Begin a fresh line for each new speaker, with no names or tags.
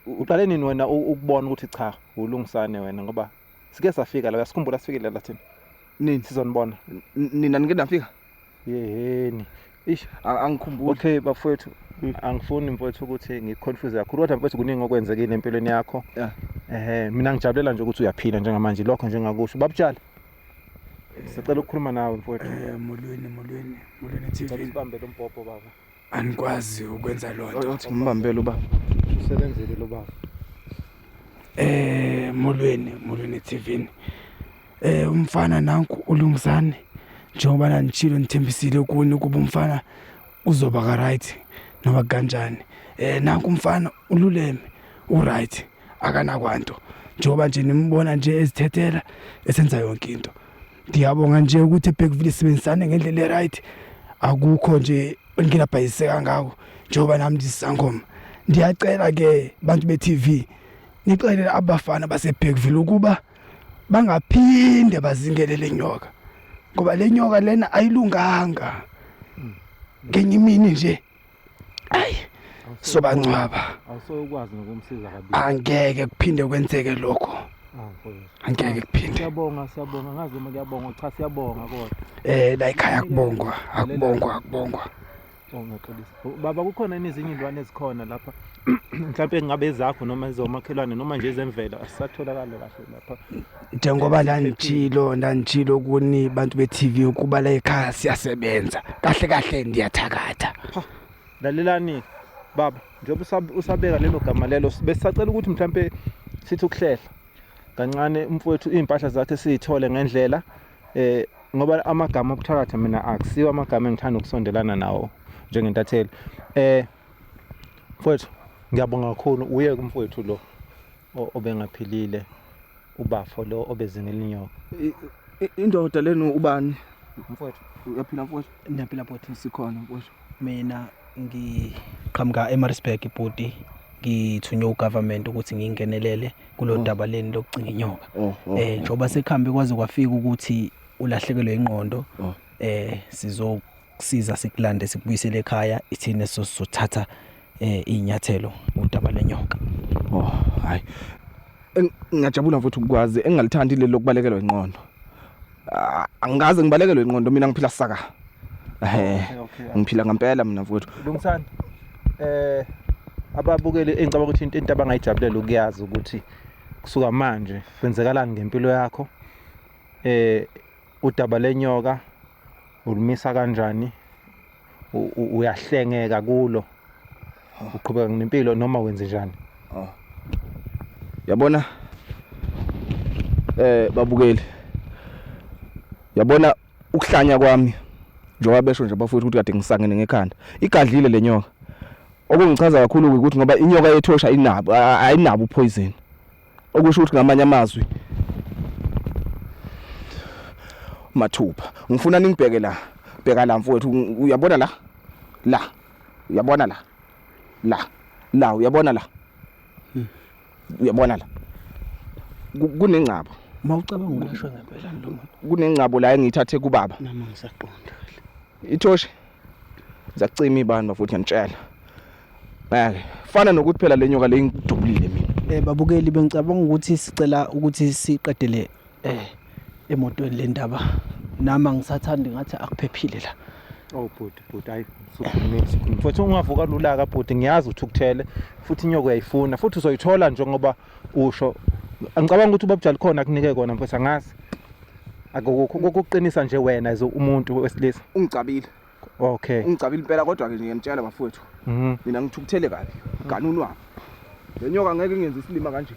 Uqale nini wena ukubona ukuthi cha ulungisane wena ngoba sike safika la uyasikhumbula sifikile la thina.
Nini?
Sizonibona.
Nina nike nafika?
Yeheni. Ish.
Angikhumbuli.
Okay bafowethu angifuni mfowethu ukuthi ngiconfuse kakhulu kodwa mfowethu kuningi okwenzekile empilweni yakho.
Yeah.
Ehhe mina ngijabulela nje ukuthi uyaphila njengamanje lokho nje ngakusho. Babutshali. Sicela ukukhuluma nawe mfowethu.
Molweni molweni molweni
Ngicela
TV.
usibambele umbhobho baba.
Anikwazi ukwenza lonto.
Othi ngimbambele ubaba.
Usebenzile lo baba.
Molweni molweni TV. Umfana nanku ulungisane njengoba nanitshilo nithembisile kuni ukuba umfana uzoba ka right noma kanjani. Nanku umfana ululeme u right akanakwanto njengoba nje nimbona nje ezithethela esenza yonke into. Ndiyabonga nje ukuthi eBergville sisebenzisane ngendlela e-right akukho nje enginabhayise kangako njengoba nami ndisangoma. Ndiyacela ke bantu be-TV nixelele abafana baseBergville ukuba bangaphinde bazingele le nyoka ngoba le nyoka lena ayilunganga. Ngenye imini nje ayi sobangcwaba.
Awusokwazi nokumsiza kabili.
Angeke kuphinde kwenzeke lokho.
Ah, mfowethu.
Angeke kuphinde.
Siyabonga siyabonga ngazi noma kuyabongwa cha siyabonga kodwa.
La ekhaya akubongwa akubongwa akubongwa.
Oh ngiyaxolisa. Baba kukhona yini ezinye izilwane ezikhona lapha? Mhlawumbe ngabe ezakho noma ezomakhelwane noma nje ezemvelo asisatholakala kahle lapha.
Njengoba ndanditshilo kuni bantu be-TV ukuba la ekhaya siyasebenza. Kahle kahle ndiyathakatha.
Lalelani baba, njengoba usabeka lelo gama lelo besisacela ukuthi mhlawumbe sithi ukuhlehla kancane umfowethu iy'mpahla zakhe siy'thole ngendlela ngoba amagama obuthakatha mina akusiwo amagama engithanda ukusondelana nawo njengentatheli. Mfowethu ngiyabonga kakhulu uye kumfowethu lo obengaphilile ubafo lo obezingela inyoka.
Indoda lenu ubani?
Mfowethu.
Uyaphila mfowethu?
Ngiyaphila bhuti.
Sikhona mfowethu.
Mina ngiqhamuka eMaritzburg bhuti, ngithunywe ugovernment ukuthi ngingenelele kulo daba leni lokucinga inyoka. Njengoba sekhambe kwaze kwafika ukuthi ulahlekelwe ingqondo, sizokusiza sikulande sikubuyisele ekhaya, ithina sizothatha inyathelo udaba lenyoka.
Oh hayi. Ngiyajabula mfowethu ukwazi engingalithandi leli lokubalekelwa ingqondo. Angikaze ngibalekelwe ingqondo mina ngiphila saka. Ngiphila ngempela mina mfowethu.
Lungisani. Ababukeli engicabanga ukuthi into abangayijabulela ukuyazi ukuthi kusuka manje kwenzekalani ngempilo yakho. Udaba lenyoka ulumisa kanjani? Uyahlengeka kulo. Uqhubeka nempilo noma wenze njani?
Yabona babukeli. Yabona ukuhlanya kwami njengoba besho nje bafowethu ukuthi kade ngisangene ngekhanda. Igadlile le nyoka. Okungichaza kakhulu ukuthi ngoba inyoka yethosha inabo ayinabo upoison. Okusho ukuthi ngamanye amazwi mathupha. Ngifuna ningibheke la. Bheka la mfowethu, uyabona la? La. Uyabona la? La. La uyabona la? Uyabona la? Kunengcabo.
Mawucabanga ulashwe ngempela lo muntu.
Kunengcabo la engiyithathe kubaba.
Nami ngisaqonda.
Ithoshe. Ngizacima ibani bafowethu ngiyantshela. Ngeke. Fana nokuthi phela le nyoka le ingidubulile mina.
Babukeli bengicabanga ukuthi sicela ukuthi siqedele emotweni le ndaba. Nami angisathandi ngathi akuphephile la.
Oh bhuti, bhuti hayi sukhulumile sukhulumile. Mfowethu ungavuka lulaka bhuti, ngiyazi uthukuthele futhi inyoka uyayifuna futhi uzoyithola njengoba usho. Angicabanga ukuthi ubabujali khona akunike kona mfowethu angazi. Akukho ukuqinisa nje wena as umuntu wesilisa.
Ungicabile.
Okay.
Ungicabile impela kodwa ke ngiyanitshela bafowethu. Mina ngithukuthele kabi. Ganuni wami. Le nyoka ngeke ngenze isilima kanje.